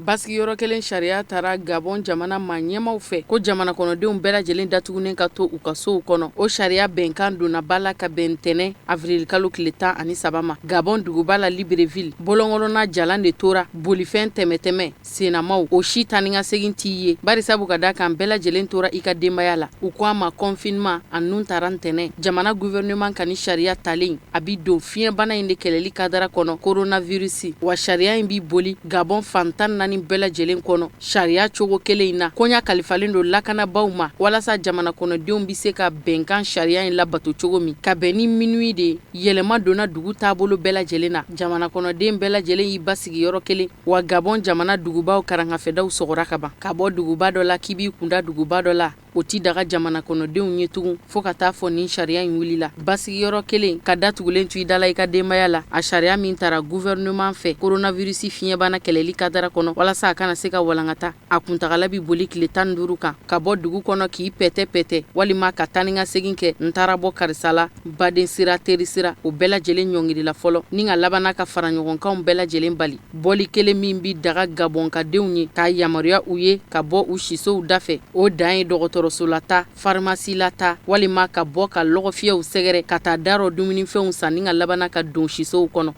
Basigiyɔrɔ kelen sariya tara Gabon jamana maa ɲɛmaw fɛ ko jamana kɔnɔdenw bɛɛ lajɛlen datugunen ka to u ka sow kɔnɔ. O sariya bɛnkan donna ba la ka bɛn ntɛnɛn avril kalo tile 13 ma. Gabon duguba la Libreville, bɔlɔnkɔnɔna jalan de tora bolifɛn tɛmɛtɛmɛ sennamaw, o si taa ni ka segin t'i ye, bari sabu ka da kan bɛɛ lajɛlen tora i ka denbaya la. U ko a ma confinement. A nun tara ntɛnɛn jamana gouvernement ka ni sariya talen a bi don fiɲɛbana in de kɛlɛli kadara kɔnɔ, coronavirus. Wa sariya in bi boli Gabon fan 14 bɛɛ lajɛlen kɔnɔ sariya cogo kelen in na. Koɲa kalifalen don lakanabaw ma walasa jamana kɔnɔdenw bi se ka bɛnkan sariya in labato cogo min. Ka bɛn ni minuit de yɛlɛma donna dugu taabolo bɛɛ lajɛlen na, jamana kɔnɔden bɛɛ lajɛlen y'i basigi yɔrɔ kelen. Wa Gabon jamana dugubaw karankafɛdaw sɔgɔra ka ban. Ka bɔ duguba dɔ la k'i b'i kunda duguba dɔ la, o ti daga jamana kɔnɔdenw ye tugun fo ka taa fɔ nin sariya in wulila. Basigiyɔrɔ kelen ka datugulen to i da la i ka denbaya la, a sariya min tara gouvernement fɛ coronavirus fiɲɛbana kɛlɛli kadara kɔnɔ walasa a kana se ka walankata, a kuntagala bi boli tile 15 kan. Ka bɔ dugu kɔnɔ k'i pɛtɛ-pɛtɛ walima ka taa ni ka segin kɛ, n taara bɔ karisa la, baden sira, teri sira, o bɛɛ lajɛlen ɲɔngirila fɔlɔ ni ka labanna ka fara ɲɔgɔnkanw bɛɛ lajɛlen bali. Bɔli kelen min bi daga Gabɔnkadenw ye k'a yamaruya u ye ka bɔ u sisow dafɛ, o dan ye dɔgɔtɔrɔsolata, farimasilata walima ka bɔ ka lɔgɔfiyɛw sɛgɛrɛ ka taa da rɔ dumunifɛnw san ni ka labanna ka don sisow kɔnɔ.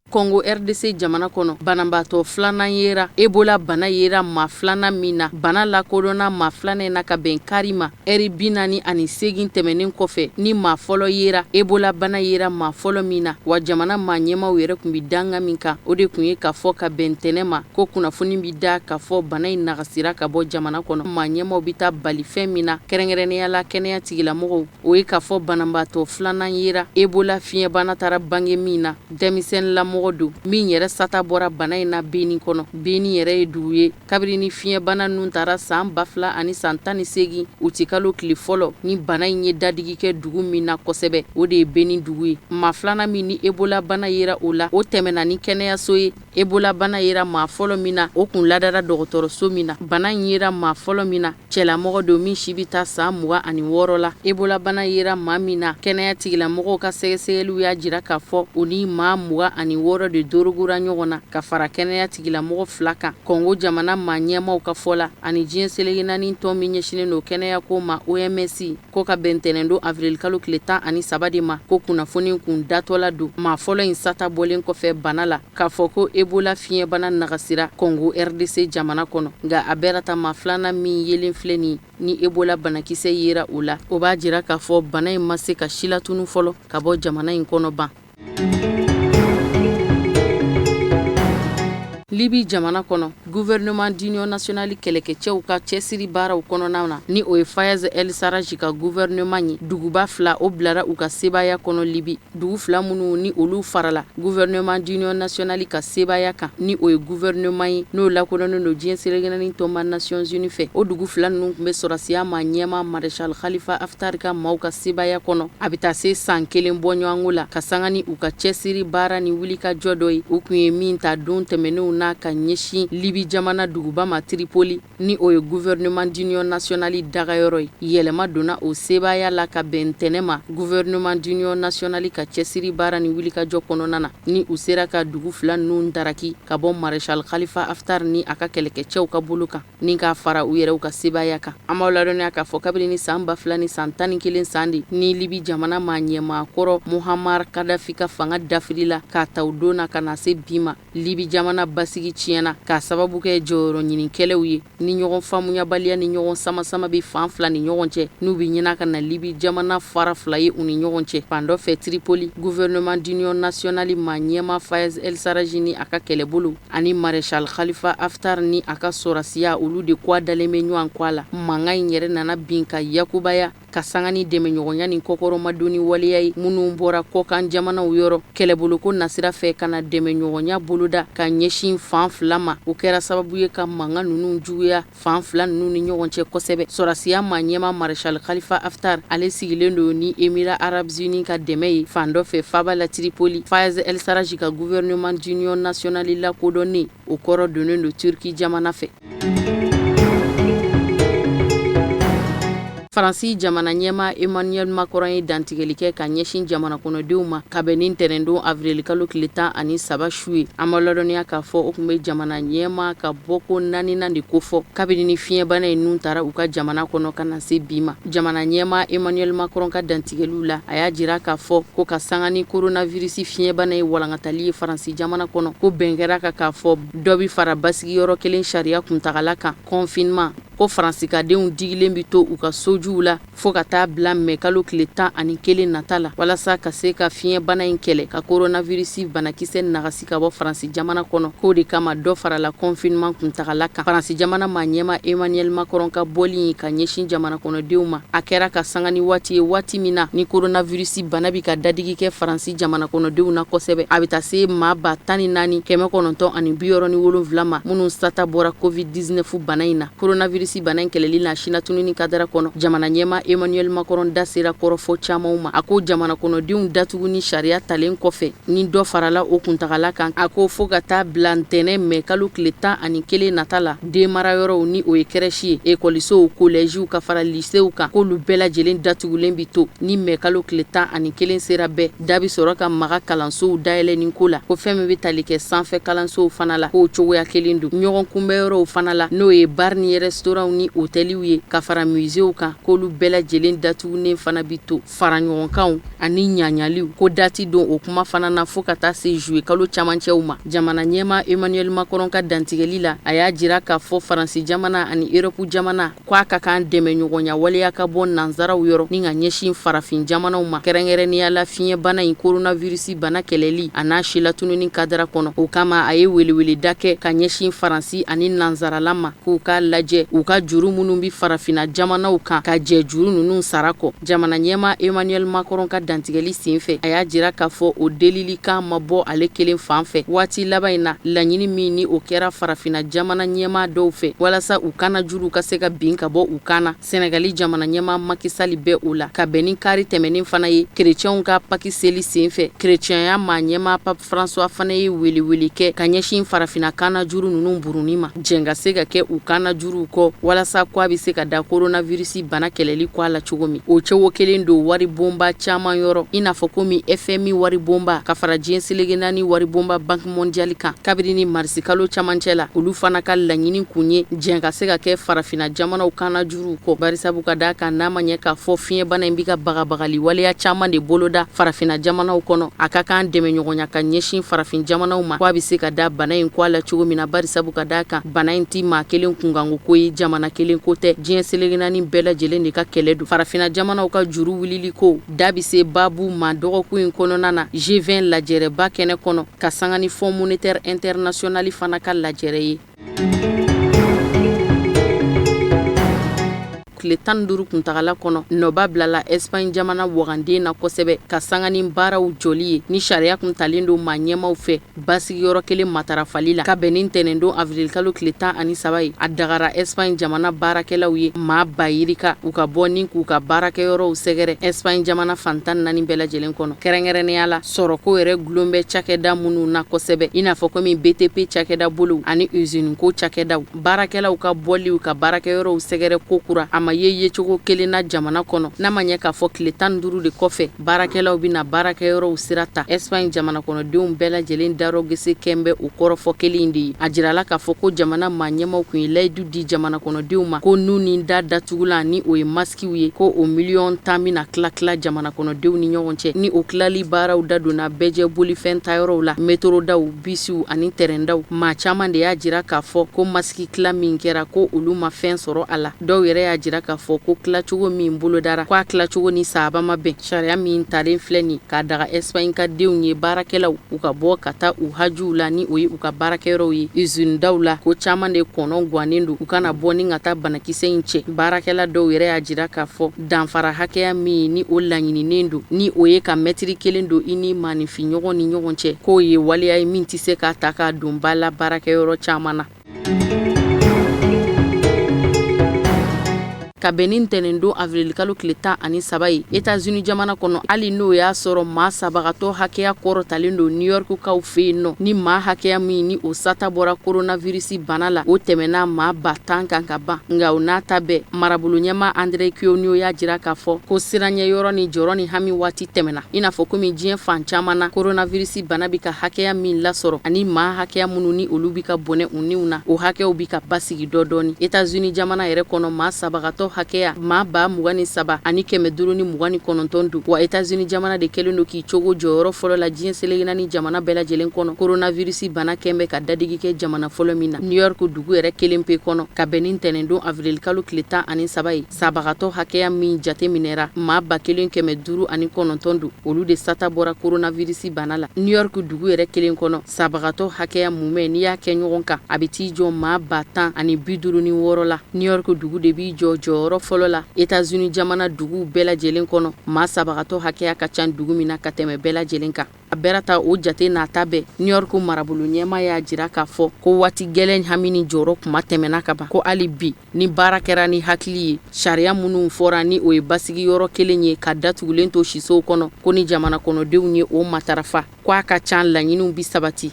Kɔngo RDC jamana kɔnɔ, banabaatɔ filanan yera. Ebola bana yera maa filanan min na, bana lakodɔnna maa filanan na ka bɛn kari ma ɛri 48 tɛmɛnen kɔfɛ ni maa fɔlɔ yera. Ebola bana yera maa fɔlɔ min na, wa jamana maa ɲɛmaw yɛrɛ tun bɛ danga min kan, o de tun ye k'a fɔ ka bɛn ntɛnɛn ma ko kunnafoni bɛ da k'a fɔ bana in nagasira ka bɔ jamana kɔnɔ. Maa ɲɛmaw bɛ taa bali fɛn min na, kɛrɛnkɛrɛnnenya la kɛnɛya tigilamɔgɔw, o ye k'a fɔ banabaatɔ filanan yera. Ebola fiɲɛbana taara bange min na, denmisɛn lamɔgɔ don min yɛrɛ sata bɔra bana in na Beni kɔnɔ. Beni yɛrɛ ye dugu ye kabiri ni fiɲɛbana ninnu taara san 2018 utikalo tile fɔlɔ ni bana in ye dadigi kɛ dugu min na kosɛbɛ, o de ye Beni dugu ye. Maa filanan min ni Ebola bana yera o la, o tɛmɛna ni kɛnɛyaso ye. Ebola bana yera maa fɔlɔ min na, o kun ladara dɔgɔtɔrɔso min na. Bana in yera maa fɔlɔ min na, cɛlamɔgɔ don min si bɛ taa san 26 la. Ebola bana yera maa min na, kɛnɛya tigilamɔgɔw ka sɛgɛsɛgɛliw y'a jira k'a fɔ o ni maa 26 de dorogora ɲɔgɔn na ka fara kɛnɛya tigilamɔgɔ 2 kan. Kɔngo jamana maa ɲɛmaw ka fɔ la ani diɲɛ seleke naani tɔn min ɲɛsinnen don kɛnɛyako ma OMS, ko ka bɛn ntɛnɛndon avril kalo tile 13 de ma ko kunnafoni kun datɔla don maa fɔlɔ in sata bɔlen kɔfɛ bana la k'a fɔ ko Ebola fiɲɛbana nagasira Kɔngo RDC jamana kɔnɔ. Nka a bɛɛ ta maa filanan min yelen filɛ nin ni Ebola banakisɛ yera o la, o b'a jira k'a fɔ bana in ma se ka silatunu fɔlɔ ka bɔ jamana in kɔnɔ ban. Libi jamana kɔnɔ, gouvernement d'union nationale kɛlɛkɛcɛw ka cɛsiri baaraw kɔnɔna na, ni o ye Fayez El Sarraj ka gouvernement ye, duguba fila o bilara u ka sebaaya kɔnɔ Libi. Dugu fila minnu ni olu farala gouvernement d'union nationale ka sebaaya kan, ni o ye gouvernement ye n'o lakodɔnnen don diɲɛ seleke naani tɔnba Nations Unies fɛ, o dugu fila ninnu tun bɛ sɔrɔsiya maa ɲɛmaa maréchal Khalifa Haftar ka maaw ka sebaaya kɔnɔ. A bɛ taa se san kelen bɔɲɔgɔnko la ka sanga ni u ka cɛsiri baara ni wulikajɔ dɔ ye, u tun ye min ta don tɛmɛnenw na. na ka ɲɛsin Libi jamana duguba ma Tripoli, ni o ye gouvernement d'union nationale dagayɔrɔ ye. Yɛlɛma donna o sebaaya la ka bɛn ntɛnɛn ma, gouvernement d'union nationale ka cɛsiri baara ni wulikajɔ kɔnɔna na, ni u sera ka dugu fila ninnu daraki ka bɔ maréchal Khalifa Haftar ni a ka kɛlɛkɛcɛw ka bolo kan, ni k'a fara u yɛrɛw ka sebaaya kan. An b'aw ladɔnniya k'a fɔ kabini ni san 2011 san de ni Libi jamana maa ɲɛmaa kɔrɔ Muhammar Kadafi ka fanga dafirila, k'a ta o don na ka na se bi ma, Libi jamana basigi tiɲɛna k'a sababu kɛ jɔyɔrɔ ɲini kɛlɛw ye, ni ɲɔgɔn faamuyabaliya ni ɲɔgɔn samasama bɛ fan fila ni ɲɔgɔn cɛ, n'u bɛ ɲini ka na Libi jamana fara fila ye u ni ɲɔgɔn cɛ. Fan dɔ fɛ Tripoli, gouvernement d'union nationale maa ɲɛmaa Fayez El Sarraj ni a ka kɛlɛbolo ani maréchal Khalifa Haftar ni a ka sɔrɔdasiya, olu de kwa dalen bɛ ɲɔgɔn kwa la. Mankan in yɛrɛ nana bin ka yakubaya ka sanga ni dɛmɛɲɔgɔnya ni kɔkɔrɔmadonni waleya ye minnu bɔra kɔkan jamanaw yɔrɔ kɛlɛboloko nasira fɛ ka na dɛmɛɲɔgɔnya boloda ka ɲɛsin fan fila ma. O kɛra sababu ye ka mankan ninnu juguya fan fila ninnu ni ɲɔgɔn cɛ kosɛbɛ. Sɔrɔdasiya maa ɲɛmaa maréchal Khalifa Haftar, ale sigilen don ni Émirats arabes unis ka dɛmɛ ye. Fan dɔ fɛ faaba la Tripoli, Fayez El Sarraj ka gouvernement d'union nationale lakodɔnnen, o kɔrɔ donnen don Turki jamana fɛ. Faransi jamana ɲɛmaa Emmanuel Macron ye dantigɛli kɛ ka ɲɛsin jamana kɔnɔdenw ma ka bɛn ni ntɛnɛndon avril kalo tile 13 su ye. An b'a ladɔnniya k'a fɔ o tun bɛ jamana ɲɛmaa ka bɔko naaninan de kofɔ kabini ni fiɲɛbana in nun tara u ka jamana kɔnɔ ka na se bi ma. Jamana ɲɛmaa Emmanuel Macron ka dantigɛliw la, a y'a jira k'a fɔ ko ka sanga ni coronavirus fiɲɛbana ye walankatali ye Faransi jamana kɔnɔ, ko bɛn kɛra kan k'a fɔ dɔ bɛ fara basigiyɔrɔ kelen sariya kuntagala kan, confinement, ko faransikadenw digilen bɛ to u ka sojuw la fo ka taa bila mɛ kalo tile 11 nata la, walasa ka se ka fiɲɛbana in kɛlɛ, ka coronavirus banakisɛ nagasi ka bɔ Faransi jamana kɔnɔ. K'o de kama dɔ farala confinement kuntagala kan. Faransi jamana maa ɲɛmaa Emmanuel Macron ka bɔli in ka ɲɛsin jamana kɔnɔdenw ma, a kɛra ka sanga ni waati ye, waati min na ni coronavirus bana bɛ ka dadigi kɛ Faransi jamana kɔnɔdenw na kosɛbɛ. A bɛ taa se maa 14,967 ma minnu sata bɔra covid-19 bana in na. Coronavirus bana in kɛlɛli n'a sinatununi kadara kɔnɔ, jamana ɲɛmaa Emmanuel Macron da sera kɔrɔfɔ camanw ma. A ko jamana kɔnɔdenw datuguni sariya talen kɔfɛ, ni dɔ farala o kuntagala kan, a ko fo ka taa bila ntɛnɛn mɛ kalo tile 11 nata la, denmarayɔrɔw ni o ye crèche ye, ekɔlisow, kolɛziw ka fara lisew kan, k'olu bɛɛ lajɛlen datugulen bi to. Ni mɛ kalo tile 11 sera bɛɛ da bɛ sɔrɔ ka maga kalansow dayɛlɛni ko la. Ko fɛn min bɛ tali kɛ sanfɛ kalansow fana la, k'o cogoya kelen don. Ɲɔgɔn kunbɛyɔrɔw fana la, n'o ye bar ni restaurantw ni hôteliw ye, ka fara musew kan, k'olu bɛɛ lajɛlen datugunen fana bi to. Fara ɲɔgɔnkanw ani ɲaɲaliw, ko dati don o kuma fana na fo ka taa se juillet kalo camancɛw ma. Jamana ɲɛmaa Emmanuel Macron ka dantigɛli la, a y'a jira k'a fɔ Faransi jamana ani Europe jamana ko a ka kan dɛmɛɲɔgɔnya waleya ka bɔ nansaraw yɔrɔ ni ka ɲɛsin farafin jamanaw ma, kɛrɛnkɛrɛnnenya la fiɲɛbana in coronavirus bana kɛlɛli a n'a silatununi kadara kɔnɔ. O kama a ye weleweleda kɛ ka ɲɛsin Faransi ani nansarala ma k'u k'a lajɛ u ka juru minnu bɛ farafinna jamanaw kan, ka jɛ juru ninnu sara kɔ. Jamana ɲɛmaa Emmanuel Macron ka dantigɛli senfɛ, a y'a jira k'a fɔ o delilikan ma bɔ ale kelen fan fɛ. Waati laban in na, laɲini min ni o kɛra farafinna jamana ɲɛmaa dɔw fɛ walasa u kana juruw ka se ka bin ka bɔ u kan na, Senegali jamana ɲɛmaa Macky Sall bɛ o la. Ka bɛn ni kari tɛmɛnen fana ye, kerecɛnw ka Paki seli senfɛ, kerecɛnya maa ɲɛmaa Pape François fana ye welewele kɛ ka ɲɛsin farafinna kanna juru ninnu burunni ma, jɛn ka se ka kɛ u kanna juruw kɔ walasa ko a bɛ se ka da coronavirus bana kɛlɛli kɔ a la cogo min. O cogo kelen don waribonba caman yɔrɔ, i n'a fɔ komi FMI waribonba ka fara diɲɛ seleke naani waribonba Banque mondiale kan kabini ni marisi kalo camancɛ la. Olu fana ka laɲini kun ye jɛn ka se ka kɛ farafinna jamanaw kanna juruw kɔ, barisabu ka d'a kan n'a ma ɲɛ k'a fɔ fiɲɛbana in bɛ ka bagabagali waleya caman de boloda farafinna jamanaw kɔnɔ, a ka kan dɛmɛɲɔgɔnya ka ɲɛsin farafin jamanaw ma ko a bɛ se ka da bana in kɔ a la cogo min na, barisabu ka d'a kan bana in ti maa kelen kunkanko ko ye, jamana kelen ko tɛ, diɲɛ seleke naani bɛɛ lajɛlen de ka kɛlɛ don. Farafinna jamanaw ka juru wulili ko da bɛ se baabu ma dɔgɔkun in kɔnɔna na G20 lajɛrɛba kɛnɛ kɔnɔ, ka sanga ni Fonds monétaire international fana ka lajɛrɛ ye. Tile 15 kuntagala kɔnɔ, nɔba bilala Espagne jamana waganden na kosɛbɛ ka sanga ni baaraw jɔli ye ni sariya kun talen don maa ɲɛmaw fɛ basigiyɔrɔ kelen matarafali la. Ka bɛn ni ntɛnɛndon avril kalo tile 13 ye, a dagara Espagne jamana baarakɛlaw ye maa ba yirika u ka bɔ ni k'u ka baarakɛyɔrɔw sɛgɛrɛ Espagne jamana fan 14 bɛɛ lajɛlen kɔnɔ, kɛrɛnkɛrɛnnenya la sɔrɔko yɛrɛ gulon bɛ cakɛda minnu na kosɛbɛ, i n'a fɔ komi BTP cakɛda bolow ani usine ko cakɛdaw. Baarakɛlaw ka bɔli u ka baarakɛyɔrɔw sɛgɛrɛ ko kura, a ma ye yecogo kelen na jamana kɔnɔ, n'a ma ɲɛ k'a fɔ tile 15 de kɔfɛ baarakɛlaw bɛna baarakɛyɔrɔw sira ta. Espagne jamana kɔnɔdenw bɛɛ lajɛlen darɔgese kɛn bɛ o kɔrɔfɔ kelen de ye. A jirala k'a fɔ ko jamana maa ɲɛmaw kun ye layidu di jamana kɔnɔdenw ma ko nun ni da datugulan, ni o ye maskiw ye, ko o miliyɔn 10 bɛna tila tila jamana kɔnɔdenw ni ɲɔgɔn cɛ. Ni o tilali baaraw dadonna bɛɛjɛ bolifɛn tayɔrɔw la, metorodaw, bisiw ani tɛrɛndaw, maa caman de y'a jira k'a fɔ ko masiki tila min kɛra, ko olu ma fɛn sɔrɔ a la. Dɔw yɛrɛ y'a jira k'a fɔ ko tilacogo min bolodara, ko a tilacogo ni sahaba ma bɛn. Sariya min talen filɛ nin k'a daga Espagne ka denw ye, baarakɛlaw, u ka bɔ ka taa u hajuw la, ni o ye u ka baarakɛyɔrɔw ye, usine daw la, ko caman de kɔnɔ gannen don u kana bɔ ni ka taa banakisɛ in cɛ. Baarakɛla dɔw yɛrɛ y'a jira k'a fɔ danfara hakɛya min ni o laɲininen don, ni o ye ka mɛtiri 1 don i ni maaninfinɲɔgɔn ni ɲɔgɔn cɛ, k'o ye waleya ye min tɛ se k'a ta k'a don ba la baarakɛyɔrɔ caman na. Ka bɛn ni ntɛnɛndon avril kalo tile 13 ye, Etats-Unis jamana kɔnɔ, hali n'o y'a sɔrɔ maa sabagatɔ hakɛya kɔrɔtalen don New York kaw fɛ yen nɔ, ni maa hakɛya min ni o sata bɔra coronavirus bana la, o tɛmɛna maa 10 000 kan ka ban, nka o n'a ta bɛɛ, marabolo ɲɛmaa André Cuomo y'a jira k'a fɔ ko siranɲɛ yɔrɔ ni jɔrɔ ni hami waati tɛmɛna, i n'a fɔ komi diɲɛ fan caman na coronavirus bana bɛ ka hakɛya min lasɔrɔ ani maa hakɛya minnu ni olu bɛ ka bɔnɛ u niw na, o hakɛw bɛ ka basigi dɔ dɔɔni. Etats-Unis jamana yɛrɛ kɔnɔ, maa sabagatɔ hakɛya maa 23,529 don. Wa Etats-Unis jamana de kɛlen don k'i cogo jɔyɔrɔ fɔlɔ la diɲɛ seleke naani jamana bɛɛ lajɛlen kɔnɔ, coronavirus bana kɛn bɛ ka dadigi kɛ jamana fɔlɔ min na. New York dugu yɛrɛ kelen pe kɔnɔ, ka bɛn ni ntɛnɛndon avril kalo tile 13 ye, sabagatɔ hakɛya min jate minɛra, maa 1509 don, olu de sata bɔra coronavirus bana la. New York dugu yɛrɛ kelen kɔnɔ, sabagatɔ hakɛya mumɛ, n'i y'a kɛ ɲɔgɔn kan, a bɛ t'i jɔ maa 10,056 la. New York dugu de b'i jɔ jɔyɔrɔ fɔlɔ la Etats-Unis jamana duguw bɛɛ lajɛlen kɔnɔ, maa sabagatɔ hakɛya ka ca dugu min na ka tɛmɛ bɛɛ lajɛlen kan. A bɛra ta o jate nata bɛɛ, New York marabolo ɲɛmaa y'a jira k'a fɔ ko waati gɛlɛn hami ni jɔrɔ kuma tɛmɛna ka ban, ko hali bi ni baara kɛra ni hakili ye, sariya minnu fɔra, ni o ye basigi yɔrɔ kelen ye ka datugulen to sisow kɔnɔ, ko ni jamana kɔnɔdenw ye o matarafa, ko a ka ca laɲiniw bi sabati.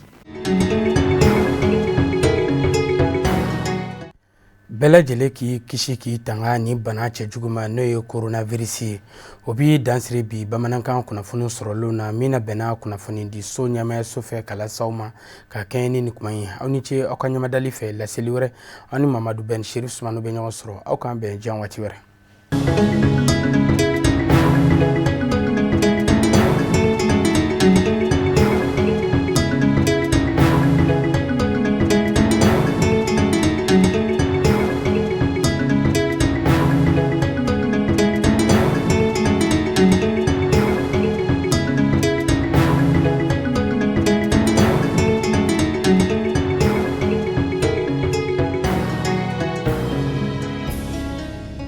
Bɛɛ lajɛlen k'i kisi k'i tanga ni bana cɛjugu ma, n'o ye coronavirus ye. O b'i dansiri bi bamanankan kunnafoni sɔrɔlenw na min na bɛnna kunnafoni di so ɲɛmayaso fɛ ka lase ma ka kɛɲɛ ni nin kuma ye. Aw ni ce aw ka ɲamadali fɛ. Laseli wɛrɛ, aw ni Mamadu Ben Sherif Sumano bɛ ɲɔgɔn sɔrɔ. Aw k'an bɛn diɲɛ waati wɛrɛ.